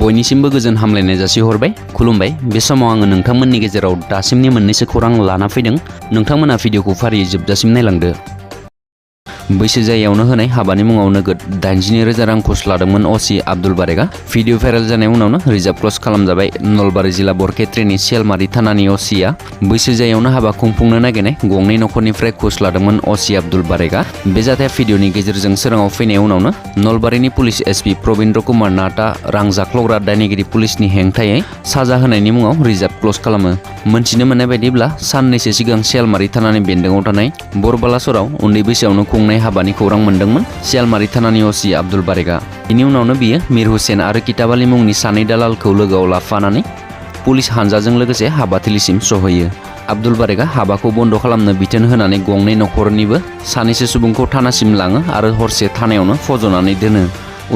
बयनिसिमबो गोजोन हामलायनाय जासिहरबाय खुलुमबाय बे समाव आङो नोंथांमोननि गेजेराव दासिमनि मोननैसो खौरां लाना फैदों नोंथांमोना भिडिअखौ फारियै जोबजासिम नायलांदो बैसो जायैयावनो होनाय हाबानि मुङाव नोगोद 82,000 रां घुस लादोंमोन असि आब्दुल बारेगा भिडिअ भाइरेल जानाय उनावनो रिजार्भ क्लज खालामजाबाय नलबारि जिल्ला बरखेत्रीनि सियालमारि थानानि असिया बैसो जायैयावनो हाबा खुंफुंनो नागिरनाय गंनै नखरनिफ्राय घुस लादोंमोन असि आब्दुल बारेगा बे जाथाया भिडिअनि गेजेरजों सोराङाव फैनाय उनावनो नलबारिनि पुलिस एसपि प्रबिन्द्र कुमार नाथआ रां जाख्लग्रा दायनिगिरि पुलिसनि हेंथायै साजा होनायनि मुङाव रिजार्भ क्लज खालामो मोनथिनो मोननाय बायदिब्ला साननैसो सिगां सियालमारि थानानि बेन्दोङाव थानाय बरबालासराव उन्दै बैसोआवनो खुंनाय हाबानि खौरां मोनदोंमोन सियालमारि थानानि असि आब्दुल बारेगा बेनि उनावनो बियो मिर हुसेन आरो किताब आली मुंनि सानै दालालखौ लोगोआव लाफानानै पुलिस हानजाजों लोगोसे हाबाथिलिसिम सहैयो आब्दुल बारेगा हाबाखौ बन्द खालामनो बिथोन होनानै गंनै नखरनिबो सानैसो सुबुंखौ थानासिम लाङो आरो हरसे थानायावनो फज'नानै दोनो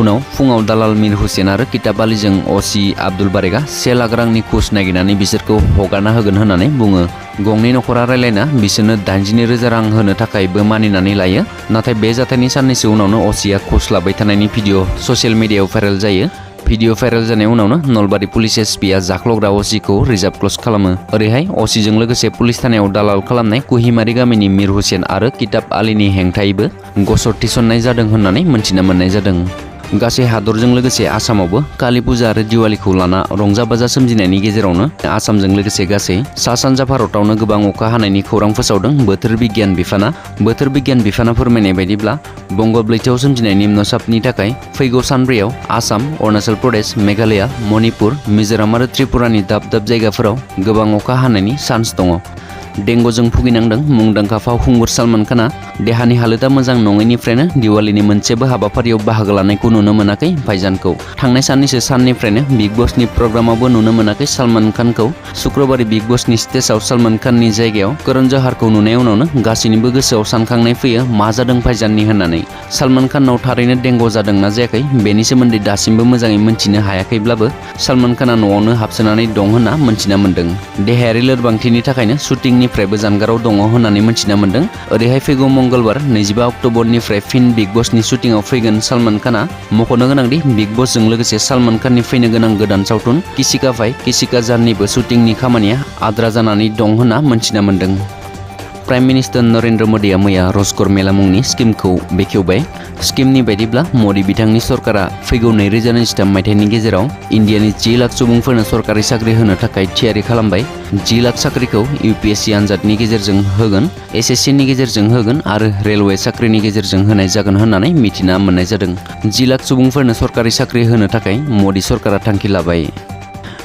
उनाव फुङाव दालाल मिर हुसेन आरो किताब आलीजों असि आब्दुल बारेगा 1 लाख रांनि घुस नागिरनानै बिसोरखौ हगारना होगोन होननानै बुङो गंनै नखरा रायलायना बिसोरनो 82,000 रां होनो थाखायबो मानिनानै लायो नाथाय बे जाथायनि साननैसो उनावनो असिया घुस लाबाय थानायनि भिडिअ ससियेल मिडियायाव भाइरेल जायो भिडिअ भाइरेल जानाय उनावनो नलबारि पुलिस एसपिआ जाख्लग्रा असिखौ रिजार्भ क्लज खालामो ओरैहाय असिजों लोगोसे पुलिस थानायाव दालाल खालामनाय कुहिमारि गामिनि मिर हुसेन आरो किताब आलीनि हेंथायैबो गसर थिसननाय जादों होननानै मोनथिना मोननाय जादों गासै हादरजों लोगोसे आसामावबो कालि पुजा आरो दिवालीखौ लाना रंजा बाजा सोमजिनायनि गेजेरावनो आसामजों लोगोसे गासै सा सानजा भारतावनो गोबां अखा हानायनि खौरां फोसावदों बोथोर बिगियान बिफाना फोरमायनाय बायदिब्ला बंगब लैथोआव सोमजिनाय निम्नचापनि थाखाय फैगौ सानब्रैयाव आसाम अरुणाचल प्रदेश मेघालया मणिपुर मिजोराम आरो त्रिपुरानि दाब दाब जायगाफोराव गोबां अखा हानायनि चान्स दङ डेंगुजों भुगिनांदों मुंदांखा फावखुंगुर सलमान खाना देहानि हालोदा मोजां नङैनिफ्रायनो दिवालीनि मोनसेबो हाबाफारियाव बाहागो लानायखौ नुनो मोनाखै भाईजानखौ थांनाय साननैसो साननिफ्रायनो बिग बसनि प्रग्रामावबो नुनो मोनाखै सलमान खानखौ शुक्रबार बिग बसनि स्टेजआव सलमान खाननि जायगायाव करण जहारखौ नुनाय उनावनो गासैनिबो गोसोआव सानखांनाय फैयो मा जादों भाईजाननि होननानै सलमान खाननाव थारैनो डेंगु जादोंना जायाखै बेनि सोमोन्दै दासिमबो मोजाङै मोनथिनो हायाखैब्लाबो सलमान खाना न'आवनो हाबसोनानै दं होनना मोनथिना मोन्दों देहायारि लोरबांथिनि थाखायनो शुटिंनिफ्रायबो जानगाराव दङ होननानै मोनथिना मोन्दों ओरैहाय फैगौ मंगलबार 25 अक्ट'बरनिफ्राय फिन बिग बसनि शुटिंआव फैगोन सलमान खाना मख'नो गोनांदि बिग बसजों लोगोसे सलमान खाननि फैनो गोनां गोदान सावथुन किसिका भाई किसिका जाननिबो शुटिंनि खामानिया आद्रा जानानै दं होनना मोनथिना मोन्दों प्राइम मिनिस्टार नरेन्द्र मोदीआ मैया रजगर मेला मुंनि स्किमखौ बेखेवबाय स्किमनि बायदिब्ला मोदी बिथांनि सरकारा फैगौ 2023 मायथाइनि गेजेराव इन्डियानि 10 लाख सुबुंफोरनो सरकारि साख्रि होनो थाखाय थियारि खालामबाय 10 लाख साख्रिखौ UPSC आनजादनि गेजेरजों होगोन SSCनि गेजेरजों होगोन आरो रेलवे साख्रिनि गेजेरजों होनाय जागोन होननानै मिथिना मोननाय जादों 10 लाख सुबुंफोरनो सरकारि साख्रि होनो थाखाय मोदी सरकारा थांखि लाबाय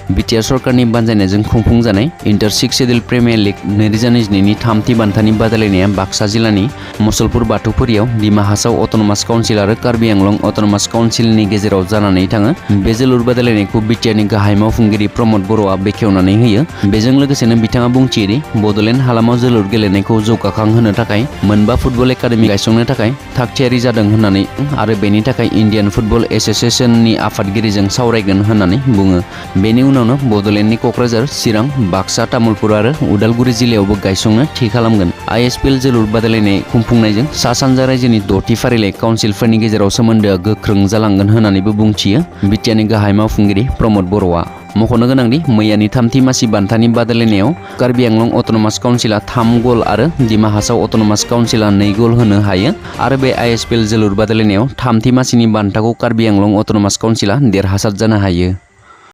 बिटिआर सरकारनि बानजायनायजों खुंफुंजानाय इन्टार 6 शेड्युल प्रिमियार लीग 2022नि थामथि बान्थानि बादायलायनाया बाक्सा जिल्लानि मुसलपुर बाथौफुरियाव दिमा हासाव अट'नमास काउन्सिल आरो कार्बि आंलं अट'नमास काउन्सिलनि गेजेराव जानानै थाङो बे जोलुर बादायलायनायखौ बिटिआरनि गाहाय मावफुंगिरि प्रमद बर'आ बेखेवनानै होयो बेजों लोगोसेनो बिथाङा बुंथियोदि बड'लेण्ड हालामाव जोलुर गेलेनायखौ जौगाखांहोनो थाखाय मोनबा फुटबल एकाडेमि गायसंनो थाखाय थागथियारि जादों होननानै आरो बेनि थाखाय इन्डियान फुटबल एस'सिएशननि आफादगिरिजों सावरायगोन होननानै बुङो बेनि उनावनो बड'लेण्डनि क'क्राझार चिरां बाक्सा तामुलपुर आरो उदालगुरि जिल्लायावबो गायसंनो थि खालामगोन ISPL जोलुर बादायलायनाय खुंफुंनायजों सा सानजा रायजोनि 6थि फारिलाइ काउन्सिलफोरनि गेजेराव सोमोन्दोआ गोख्रों जालांगोन होननानैबो बुंथियो बिटिआरनि गाहाय मावफुंगिरि प्रमद बर'आ मख'नो गोनांदि मैयानि थामथि मासि बान्थानि बादायलायनायाव कार्बि आंलं अट'नमास काउन्सिला 3 गल आरो दिमा हासाव अट'नमास काउन्सिला 2 गल होनो हायो आरो बे ISPL जोलुर बादायलायनायाव थामथि मासिनि बान्थाखौ कार्बि आंलं अट'नमास काउन्सिला देरहासार जानो हायो